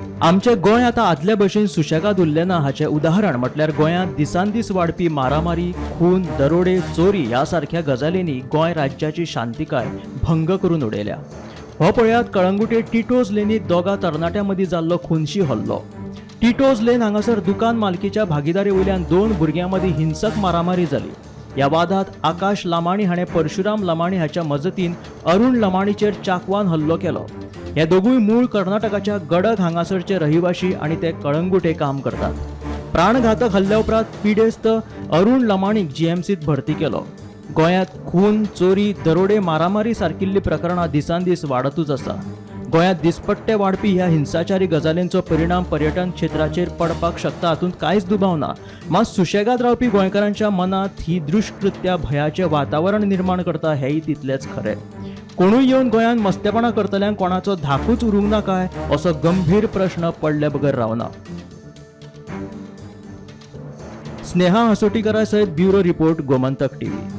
आमचें गोंय आतां आदले भशेन सुशेगाद उरलें ना हाचें उदाहरण म्हटल्यार गोंयांत दिसान दीस वाडपी मारामारी, खून, दरोडे, चोरी ह्या सारख्या गजालींनी गोंय राज्याची शांतिकाय भंग करून उडयल्या. हो पळयात कळंगुटे टिटोज लेनीत दोगा तरणाट्यां मदीं जाल्लो खुनशी हल्लो. टिटोज लेन हांगासर दुकान मालकीच्या भागीदारी वयल्यान 2 भुरग्यां मदीं हिंसक मारामारी जाली. ह्या वादांत आकाश लमाणी हाणें परशुराम लमाणी हाच्या मजतीन अरुण लमाणीचेर चाकवान हल्लो केलो. हे दोगूय मूळ कर्नाटकाच्या गडग हांगासरचे रहिवाशी आनी ते कळंगुटे काम करतात. प्राणघातक हल्ल्या उपरांत पिडेस्त अरुण लमाणीक जीएमसीत भरती केलो. गोंयांत खून, चोरी, दरोडे, मारामारी सारकिल्ली प्रकरणां दिसान दीस वाडतूच आसा. गोंयांत दिसपट्टे वाडपी ह्या हिंसाचारी गजालींचो परिणाम पर्यटन क्षेत्राचेर पडपाक शकता हातूंत कांयच दुबाव ना. मात सुशेगाद रावपी गोंयकारांच्या मनांत ही दुश्कृत्या भयाचें वातावरण निर्माण करता हेंय तितलेंच खरें. कोणूय येवन गोंयांत मस्तेपणां करतल्यांक कोणाचो धाकूच उरूंक ना काय असो गंभीर प्रश्न पडले बगर रावना. स्नेहा हसोटीकरा सयत ब्युरो रिपोर्ट, गोमंतक टीव्ही.